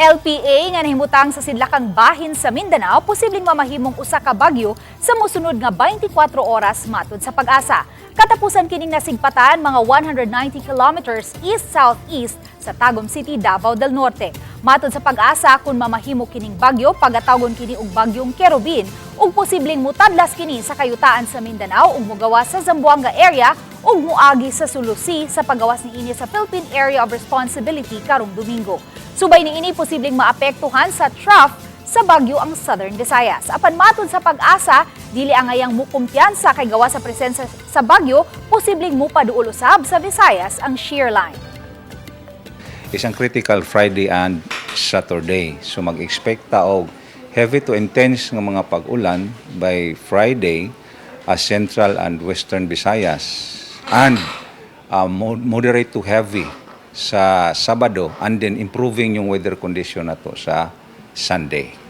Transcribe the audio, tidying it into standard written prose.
LPA nga nahimutang sa sidlakang bahin sa Mindanao posibleng mamahimong usa ka bagyo sa mosunod nga 24 oras, matud sa PAGASA. Katapusan kining nasigpatan mga 190 kilometers east-southeast sa Tagum City, Davao del Norte. Matod sa PAGASA, kung mamahimo kining bagyo, pagatawgon kini og Bagyong Kerubin ug posibleng mutadlas kini sa kayutaan sa Mindanao ug mogawas sa Zamboanga area ug muagi sa Sulu Sea sa pagawas niini sa Philippine Area of Responsibility karong Domingo. Subay niini, posibleng maapektuhan sa trough sa bagyo ang Southern Visayas. Apan matod sa PAGASA, dili angayang mukumpiyansa kay gawa sa presensya sa bagyo, posibleng mupaduol usab sa Visayas ang shear line. Isang critical Friday and Saturday. So mag-expect ta og heavy to intense nga mga pag-ulan by Friday as Central and Western Visayas and moderate to heavy sa Sabado and then improving yung weather condition nato sa Sunday.